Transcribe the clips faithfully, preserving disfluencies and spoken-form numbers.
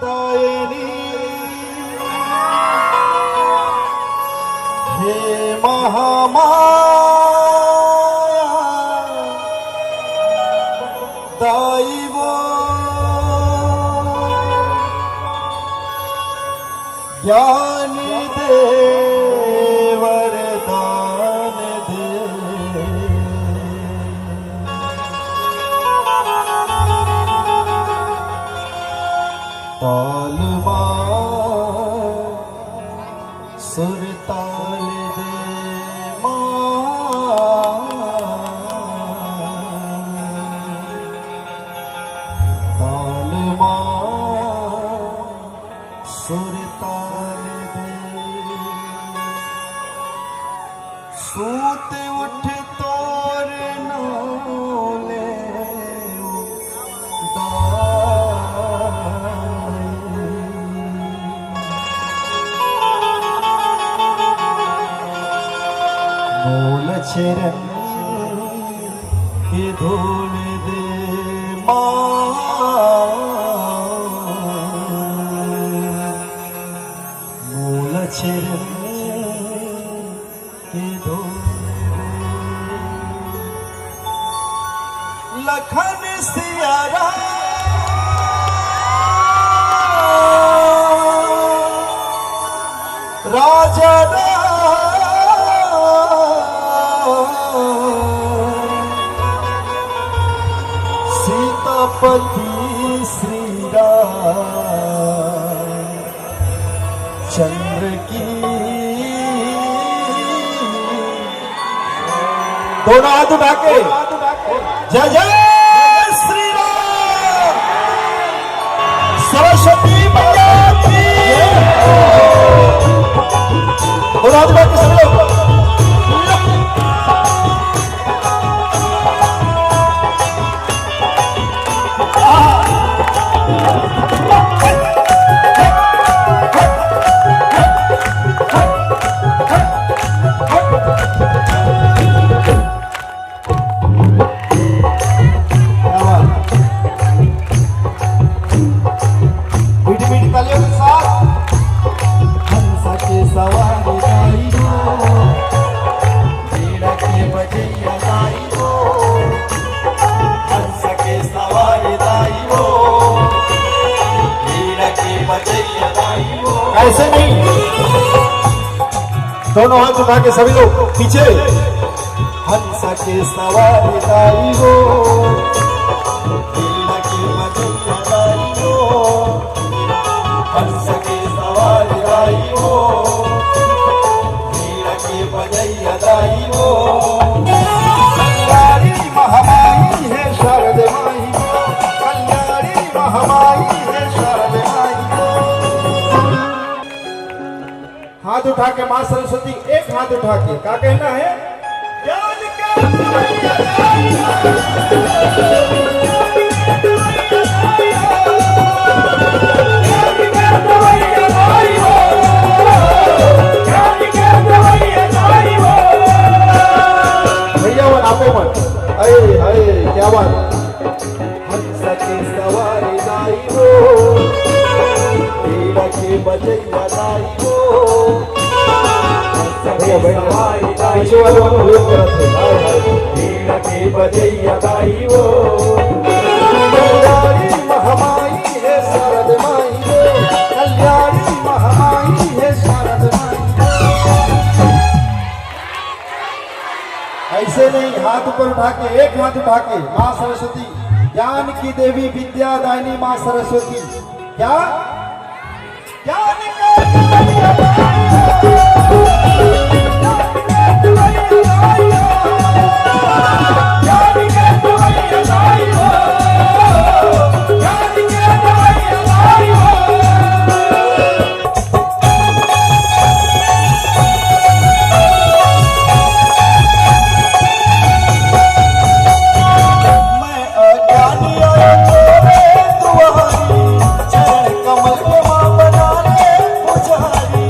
दायिनी हे महामाया दाई वो, ज्ञान दे, वरदान दे। ताल मा सुर ताल दे माँ, ताल मा सुर ताल दे। सूत उठ तोर नाले मोल चरण के धूल दे माँ, मोल चरण के धूल दे। लखन सिया राम, राजा राम, सीतापति श्री राम चंद्र की। दोनों हाथ उठा के जय जय श्री राम। सरस्वती मैया की। दोनों हाथ उठा के सब लोग। मीठी मीठी तालियों के साथ। हंस के सवार दाई हो, वीणा के बजैया दाई हो, हंस के सवार दाई हो, वीणा के बजैया दाई हो। ऐसे नहीं, दोनों हाथ उठा के सभी लोग पीछे। हंस के सवार दाई हो, वीणा के बजैया दाई हो, हंस के सवार दाई हो, वीणा के बजैया दाई हो। कल्याणी महामाई हे शारद माई हो, कल्याणी महामाई हे शारद माई हो। हाथ उठा के माँ सरस्वती, एक हाथ उठा के का कहना है? ज्ञान के दवैया दाई हो, ज्ञान के दवैया दाई हो, ज्ञान के दवैया दाई हो, ज्ञान के दवैया दाई हो। भैया मन, आपे मन। अरे, अरे, क्या बात। हंस के सवार दाई हो, वीणा के बजैया दाई हो। भैया, भैया, पीछे वाले मन लोग करत हे। वीणा के बजैया दाई हो। कल्याणी महामाई हे शारद माई हो। कल्याणी महामाई हे शारद माई हो। ऐसे नहीं, हाथ ऊपर उठा के, एक हाथ उठा के, माँ सरस्वती, ज्ञान की देवी, विद्या दायिनी माँ सरस्वती। क्या? ज्ञान के दवैया दाई हो, ज्ञान के दवैया दाई हो, ज्ञान के दवैया दाई हो, ज्ञान के दवैया दाई हो। मैं अज्ञानी आया तेरे दुआरी, चरण कमल के माँ बना ले पुजारी।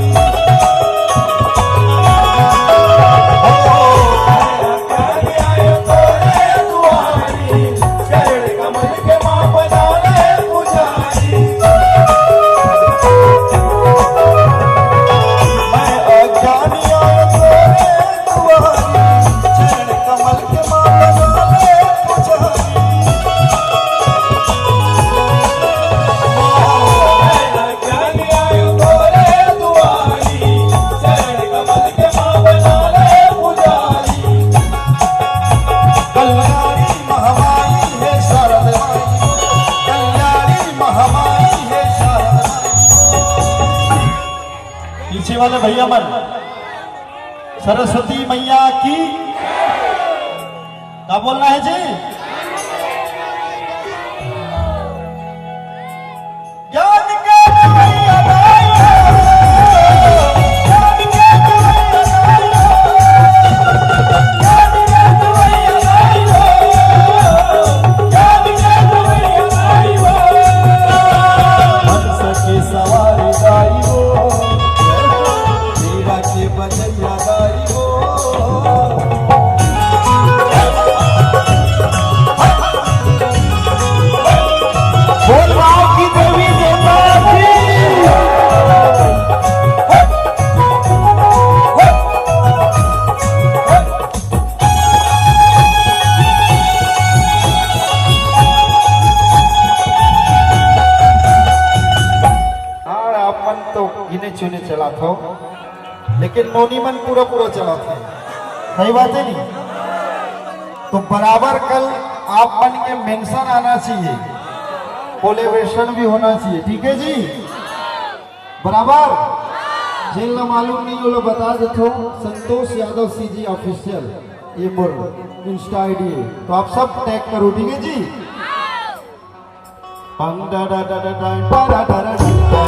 वाले भैया मन, सरस्वती मैया की, क्या बोलना है जी? ज्ञान के देवैया दाई हो, ज्ञान के देवैया दाई हो, ज्ञान के देवैया दाई हो, ज्ञान के देवैया दाई हो। हंस के सवार दाई हो, वीणा के बजैया दाई हो। बोल राम की देवी देवता की। हाँ, आप मन तो गिने चुने चलात हो, लेकिन नोनी मन पूरा पूरा चलात हे। सही बात है नहीं? तो बराबर कल आप मन के मेंशन आना चाहिए, कोलेब्रेशन भी होना चाहिए, ठीक है जी? बराबर। जेन ला मालूम नहीं, वो ला बता देथो, संतोष यादव सीजी ऑफिशियल, ये मोर इंस्टा आईडी है, तो आप सब टैग करो, ठीक है जी? पंग डा डा डा डा डा, पा डा डा डा डा।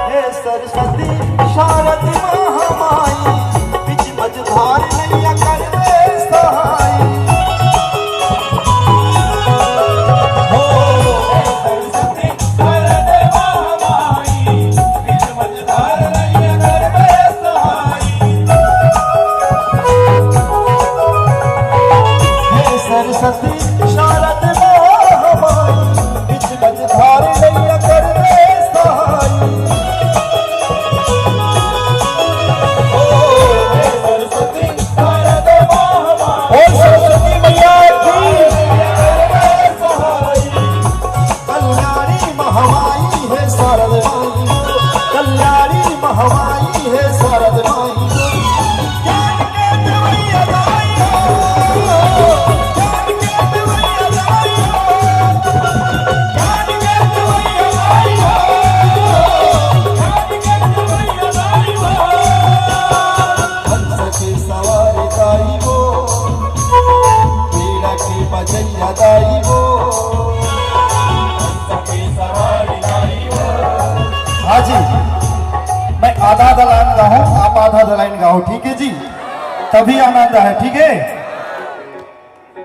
हे सरस्वती शारद महामाई, बीच मझधार नैया कर दे सहाई। हो, हे सरस्वती शारद महामाई, बीच मझधार नैया कर दे सहाई। हे सरस्वती शारद महामाई, बीच मझधार नैया कर दे सहाई। ओ, हे सरस्वती शारद महामाई, बोल सरस्वती मैया की। कल्याणी महामाई हे शारद माई, कल्याणी महामाई हे शारद माई। ज्ञान के देवैया दाई हो, ज्ञान के देवैया दाई हो, ज्ञान के देवैया दाई हो, ज्ञान के देवैया दाई हो। हंस के सवार दाई हो, वीणा के बजैया दाई हो। हाँ जी, मैं आधा द लाइन गाऊं, आप आधा द लाइन गाओ, ठीक है जी? तभी आनंद है, ठीक है?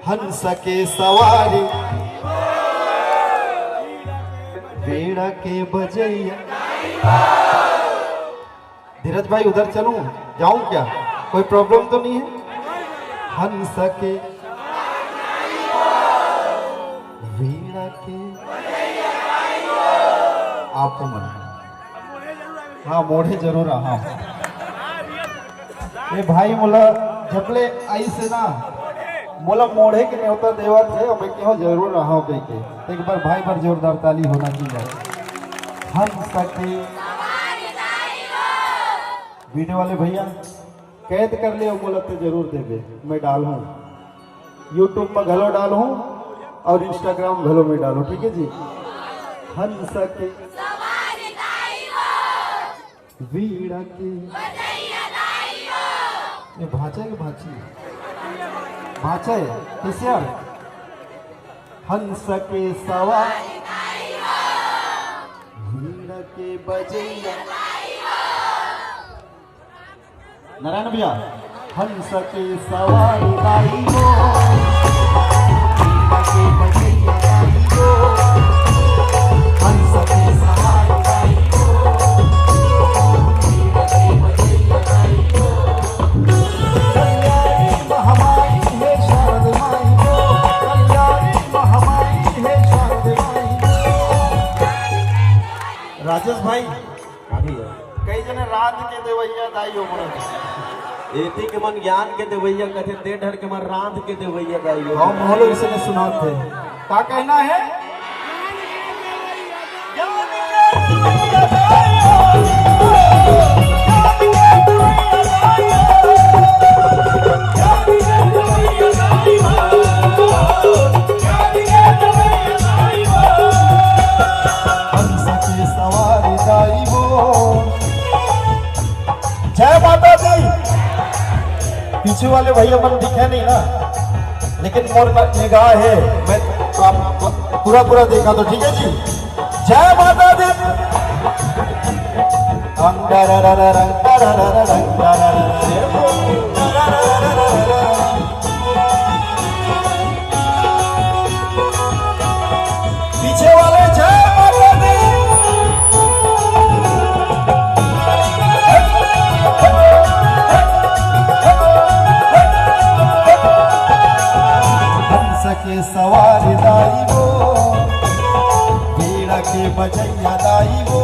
हंस के सवारी, वीणा के बजैया। धीरज भाई, उधर चलूं, जाऊं क्या? कोई प्रॉब्लम तो नहीं है? हंस के, वीणा के, आप मन। हाँ, मोढ़े जरूर, हाँ। ए भाई, मोला जबले आइस ना, मोला मोढ़े के नेवता देवत हे, मैं कहों जरूर रहा कहिके। तो एक बार भाई बर जोरदार ताली होना चाहिए। हंस के वीडियो वाले भैया, कैद कर ले, मोला तो जरूर देबे, मैं डालहूँ, YouTube में घलो डालहूँ और Instagram घलो में डालहूँ, ठीक है जी? हंस के, वीणा के, ये भांचा है कि भांची? भांचा है, कैसे यार? हंस के सवार, वीणा के बजैया। नारायण भैया, हंस के सवार दाई हो, वीणा के बजैया दाई हो, हंस के सवार दाई हो, वीणा के बजैया दाई हो। कल्याणी महामाई हे शारद माई हो, कल्याणी महामाई हे शारद माई हो। राजेश भाई, हाँ भैया। कई जने रांध के देवैया दाई हो बोलत हे। एती के मन ज्ञान के देवैया कथे, ते डहर के मन रांध के देवैया दाई हो। हाँ, मोहलो इसने सुनात हे। का कहना है? हंस के सवार दाई वो। जय माता दी। पीछे वाले भैया मन दिखे नहीं ना, लेकिन मोर निगाह है, मैं आप पूरा पूरा देखा तो ठीक है जी। जय माता दी। पीछे वाले जय माता दी। हंस के सवार दाई वो, वीणा के बजैया दाई वो,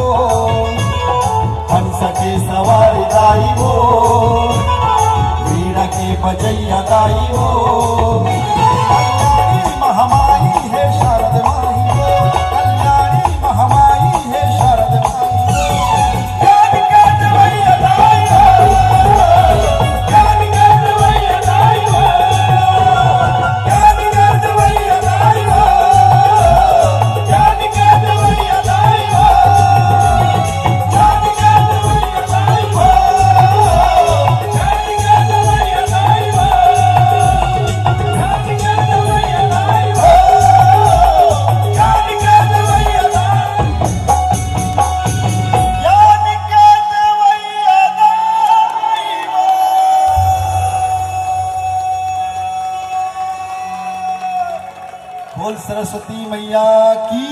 हंस के सवार दाई वो, वीणा के बजैया दाई वो। कल्याणी महामाई हे शारद माई वो, कल्याणी महामाई हे शारद माई वो। बोल सरस्वती मैया की।